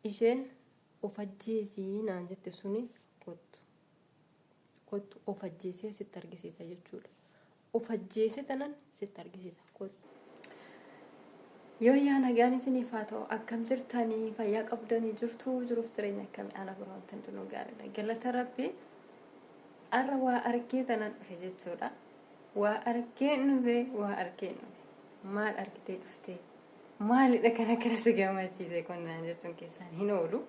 Isheen of ajjeesii naan jette suni kottu. Kottu of ajjeesee sitti argisiisa jechuudha. Of ajjeese tanan sitti argisiisa kottu. Yoo yaa nagaan isiniif haa ta'u akkam jirtanii fayyaa qabdanii jirtuu jiruuf jireenya akkamii ana bira wanti hundinuu gaariidha. Galata rabbii har'a waa argee tanan dhufe jechuudha. Waa argeen dhufe waa argeen dhufe maal argitee dhuftee? Maalidha kan akkana si gammachiise kun naan jechuun keessaan hin oolu.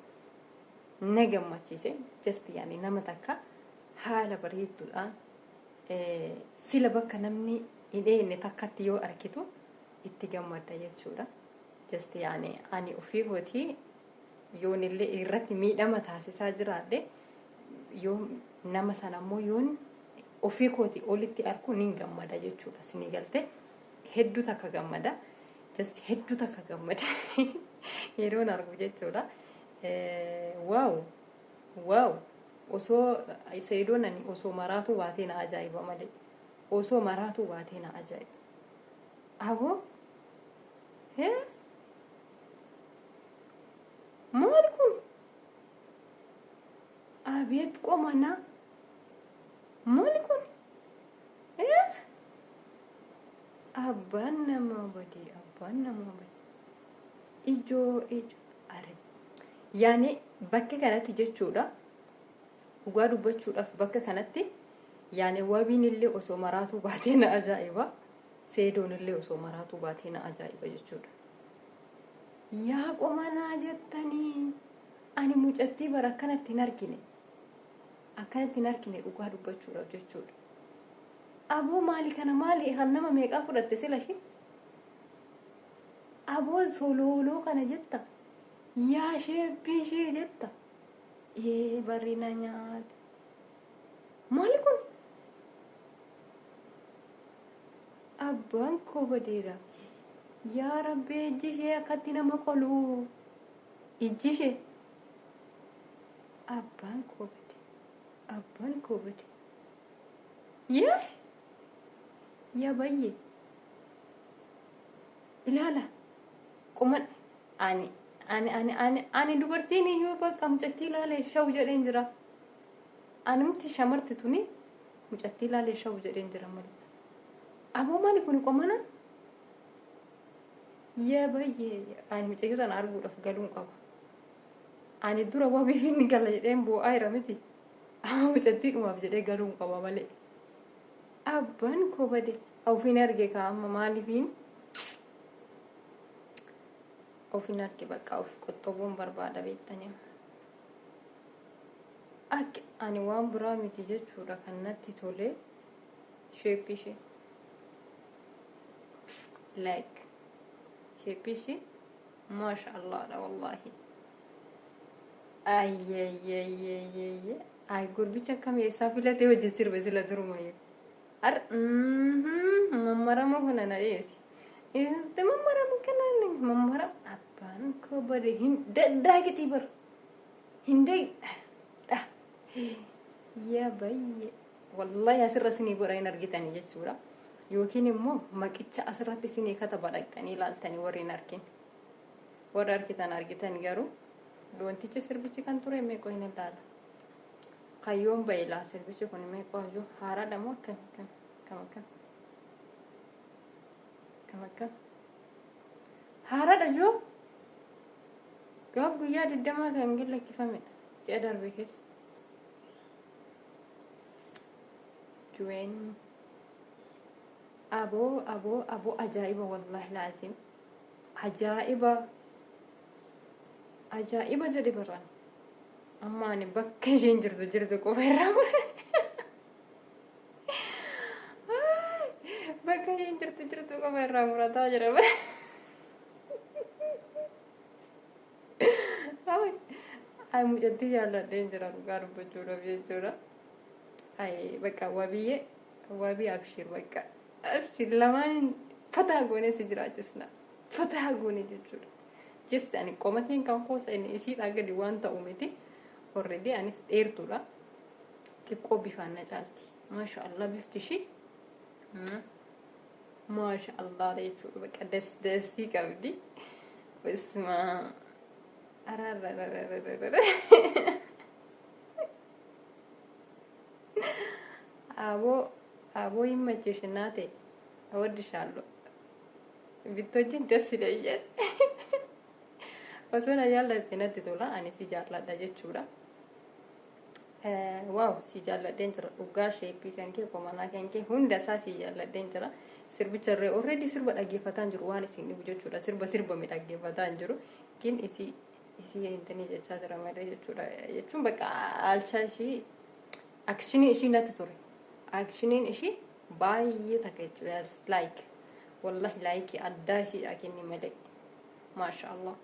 Na gammachiise just yaani nama takka haala bareedduudhaan sila bakka namni hin eegne takkatti yoo argitu itti gammadda jechuudha. Just yaani ani ofii kootii yoonillee irratti miidhama taasisaa jiraadhe yoo nama sana immoo yoon ofii kootii olitti arku nin gammada jechuudha. Sinii galte hedduu takka gammada. Just hedduu takka gammada yeroon argu jechuudha. Waaw waaw osoo Sayidoon ani osoo maraatuu baatee na ajaa'iba malee osoo maraatuu baatee na ajaa'iba. Aboo hee maali kun abeet qomanaa maali kun hee Abbaan namaa badee abbaan namaa badee ijoo ijoo are yaani bakka kanatti jechuudha dhugaa dubbachuudhaaf bakka kanatti yaani wabiin illee osoo maraatuu baatee na ajaa'iba seedoon illee osoo maraatuu baatee na ajaa'iba jechuudha. Yaa qomanaa jettanii ani mucattii bara akkanatti hin argine akkanatti hin argine dhugaa dubbachuudhaaf jechuudha. Aboo maali kana maali kan nama meeqaa fudhatte sila ishee? Aboo solooloo kana jetta. Yaa sheebbii ishee jetta. Ee barri na nyaate. Maali kun? Abbaan koo badeera. Yaa rabbi ijji ishee akkatti nama qolu. Ijji ishee. Abbaan koo bade. Abbaan koo bade. Yee yaa bayyee ilaala quman ani ani ani ani ani dubartiin iyyuu bakka mucattii ilaalee shaw jedheen jira. Anumti shamarti tuni mucattii ilaalee shaw jedheen jira malee. Aboo maali kuni qomana? Yaa bayyee ani mucayyoo sana arguudhaaf galuun qaba. Ani dura wabiif inni gala jedheen boo'aa jira miti. Amma mucattiidhumaaf jedhee galuun qaba malee. Abbaan koo bade. Ofiin arge kaa amma maaliifiin ofiin arge bakka of qoxxobuun barbaada beektanii. Akka ani waan biraa miti jechuudha kan natti tole sheeppii ishee. Like sheeppii ishee maasha Allaadha wallaahi. Ayyeeyyeeyyeeyye. Ay gurbicha akkam eessaa filatee hojii sirba sila durumayyuu. Ar mammaramoo kana na dhiyeessi. Itti mammaramu kana mammaram abbaan koo bade hin daddaaqitii bar. Hin dha. Yaa bayyee. Wallahi asirra isinii godha hin argitanii jechuudha. Yookiin immoo maqicha asirratti isinii kataba dhaqxanii ilaaltanii warri hin argin. Warri argitan argitan garuu wantichi sirbichi kan ture meeqoo hin ilaala. Kayyoon ba'e laa sirbichi kun meeqoo hayyuu haaraadha moo akkam akkam akkam akkam akkam akkam haaraadha joo gaaf guyyaa digdamaa kan gad lakkifamedha ji'a darbe keessa. Juween aboo aboo aboo ajaa'iba wallaahi laazim. Ajaa'iba! Ajaa'iba jedhe baraan. Amma ani bakka isheen jirtu jirtu qofa irraa mure. Bakka isheen jirtu jirtu qofa irraa murataa jira. Ay mucattii jaalladheen jira dhugaa dubbachuudhaaf jechuudha. Ay bakka wabiyyee wabii abshiir bakka. Abshir lamaan fataa goonee si jiraachisna. Fataa goone jechuudha. Just ani qomateen kan koosa inni ishiidhaa gadi waan ta'u miti. Already anis dheertuudha. Xiqqoo bifaan na caalti. Maasha Allah bifti ishii. Maasha Allah jechuudha. Bakka das dasii qabdi. Bismaa. Araararararara. Aboo aboo ይመችሽ እናቴ እወድሻለሁ። ብትወጂኝ ደስ ይለኛል። Osoo na jaallatte natti tola ani si jaalladha jechuudha. Wow, si jaalladheen jira dhugaa. Shape kan kee, qomanaa kan kee, hunda isaa si jaalladheen jira. Sirbicha irree already sirba dhaggeeffataan jiru waan isin dhibu jechuudha. Sirba sirbame dhaggeeffataan jiru. Kin isii isii intini jechaa jira malee jechuudha. Jechuun bakka alchaa ishii, actionii ishii natti ture. Actioniin ishii baay'ee takka jechuudha. Like wallahi like addaa ishiidha kenni malee. Maasha Allah.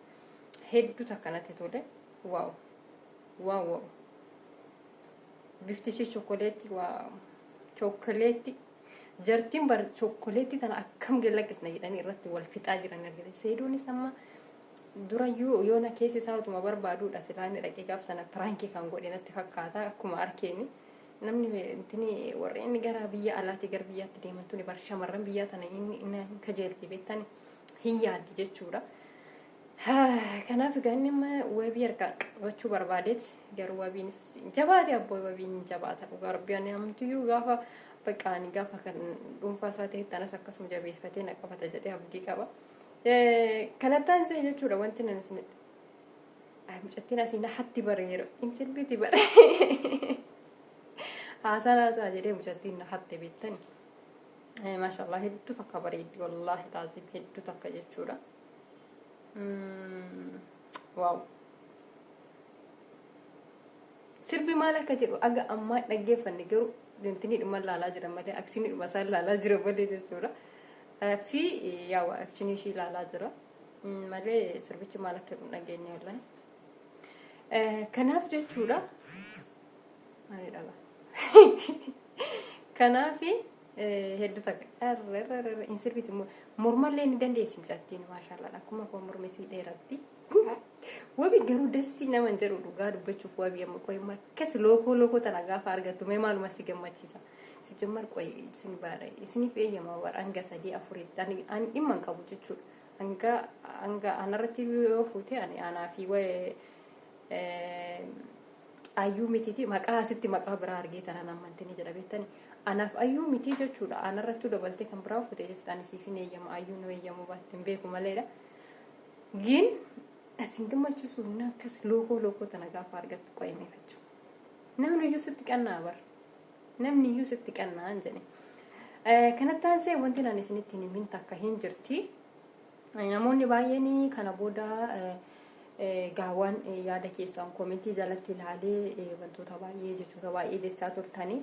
Hedduu takka natti tole. Wow wow wow. Bifti ishii chokoleetti, wow, chokoleetti. Jartiin bar chokoleetti tana akkam gad jedhanii irratti wal fixaa jiran argite. Seedoonis amma durayyuu yoona keessi isaa utuma barbaaduudha silaa inni dhaqee gaaf sana prankii kan godhe natti fakkaata akkuma arkeeni. Namni intini warreen gara biyya alaatii gara biyyaatti deeman tuni bar shamarran biyyaa tana inni kajeelti beektani hin yaaddi jechuudha. Kanaaf egaa inni amma wabii harkaa qabachuu barbaadeet garuu wabiinis jabaate. Abboo, wabiin jabaata dhugaa rabbii. Ani amtuyyuu gaafa bakka ani gaafa kan dhuunfaa isaa ta'etti anas akkasuma jabeeffatee na qabata jedhee abdii qaba. Kanatti aansee jechuudha wanti nan isinitti mucattiin asii na hatti bare yeroo in sirbiti bare haasaan haasaa jedhee mucattiin na hatte beektani. Maashaallah, hedduu takka bareeddi, wallaahi laazim hedduu takka jechuudha. Wow. Sirbi maal akka jedhu aga ammaa dhaggeeffanne garuu wantinii dhuma ilaalaa jira malee, actionii dhuma isaan ilaalaa jira malee jechuudha. Fi yaa'u actionii ishii ilaalaa jira malee sirbichi maal akka jedhu dhageenye wallahi. Kanaaf jechuudha. Maali dhagaa? Kanaaf hedduu takka hin sirbiti, mormallee ni dandeessi mucattiin, maashaallah, akkuma koo mormi isii dheeratti. Wabi garuu dassi nama hin jedhu dhugaa dubbachuuf. Wabi amma qoy akkas lookoo lookoo tana gaafa argattu mee maaluma si gammachiisa? Si jammar qoy isin baara isiniif eeyyama bara hanga sadii afuriitti ani dhimma hin qabu jechuudha. Hanga anarratti yoo fuute ani anaa fi waa'ee ayyuu mitiiti, maqaa asitti maqaa biraa argee tana namantini jedha beektani. Anaaf ayyuu mitii jechuudha. Anarrattuu dabaltee kan biraa fuute jechuudha. Ani siif hin eeyyamu, ayyuu nu eeyyamu baatti hin beeku maleedha. Gin ati hin gammachiisu humna akkas lookoo lookoo tana gaafa argattu qo'emeefachuu. Namni iyyuu sitti qannaa bar. Namni iyyuu sitti qannaa hin jedhe. Kanatti aansee wanti ani isinitti hin himin takka hin jirti. Namoonni baay'een kana booda gaawwan yaada keessan commentii jalatti ilaalee wantoota baay'ee, jechoota baay'ee jechaa turtanii.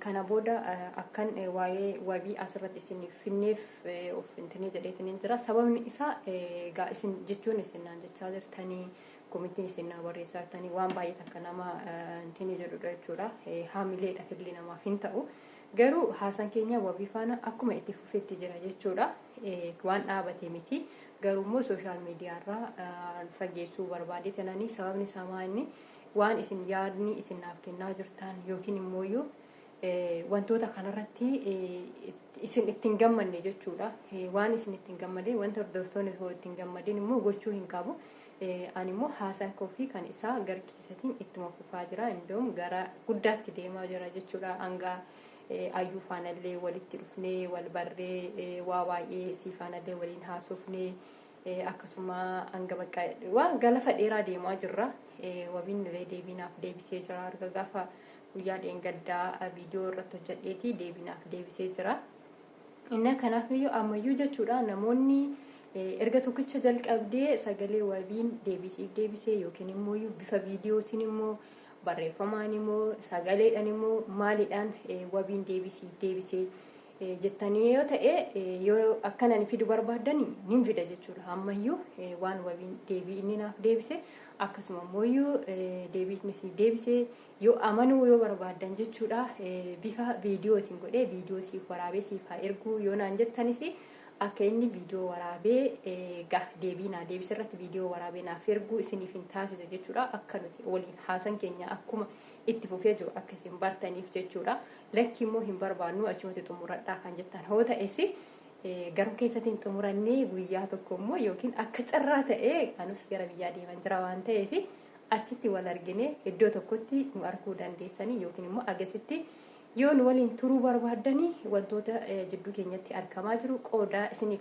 Kana booda akkan waa'ee wabii asirratti isiniif finneef of intinii jedheetiin jira. Sababni isaa egaa isin jechuun isin naan jechaa jirtanii, commentiin isin naa barreessaa jirtanii waan baay'ee takka nama intinii jedhudha jechuudha. Haamileedha filli namaaf hin ta'u. Garuu haasaan keenya wabii faana akkuma itti fufetti jira jechuudha. Waan dhaabate miti. Garuu immoo social mediarraa fageessuu barbaade tananii sababni isaa maali? Waan isin yaadni isin naaf kennaa jirtan yookiin immoo wantoota kanarratti isin ittiin gammanne jechuudha. Waan isin ittiin gammadeen, wanta hordoftoonni osoo ittiin gammadeen immoo gochuu hin qabu. Ani immoo haasaan koo fi kan isaa gara keessatiin ittuma fufaa jira. Indoom gara guddaatti deemaa jira jechuudha. Hanga ayyuu faanallee walitti dhufnee wal barree waa baay'ee sii faanallee waliin haasofnee akkasuma hanga bakka waan galafa dheeraa deemaa jirra. Wabiin illee deebiinaaf deebisee jira. Arga gaafa guyyaa dheengaddaa viidiyoo irratti hojjedheeti deebiinaaf deebisee jira. Inni kanaaf iyyuu ammayyuu jechuudha namoonni erga tokkicha jalqabdee sagalee wabiin deebisiif deebisee yookiin immoo bifa viidiyootiin immoo barreeffamaan immoo sagaleedhaan immoo maaliidhaan wabiin deebisiif deebisee jettanii yoo ta'e, yoo akkan ani fidu barbaaddan nin fida jechuudha. Ammayyuu waan wabiin deebii inni naaf deebise akkasuma immoo deebii inni siif deebise yoo amanuu yoo barbaaddan jechuudha, bifa viidiyootiin godhee viidiyoo siif waraabee siif haa erguu yoo naan jettanis, akka inni viidiyoo waraabee deebii naa deebise irratti viidiyoo waraabee naaf erguu isiniif hin taasisa jechuudha. Akka nuti waliin haasan keenya akkuma itti fufee jiru akka isin bartaniif jechuudha. Lakki immoo hin barbaannu, achumatti xumuradhaa kan jettan hoo ta'es Garuu keessatti hin xumurannee guyyaa tokko immoo yookiin akka carraa ta'ee anus gara biyyaa deeman jira waan ta'eef achitti wal argine iddoo tokkotti nu arguu dandeessanii yookiin immoo agasitti yoo nu waliin turuu barbaaddanii wantoota jidduu keenyatti argamaa jiru qoodaa isiniif.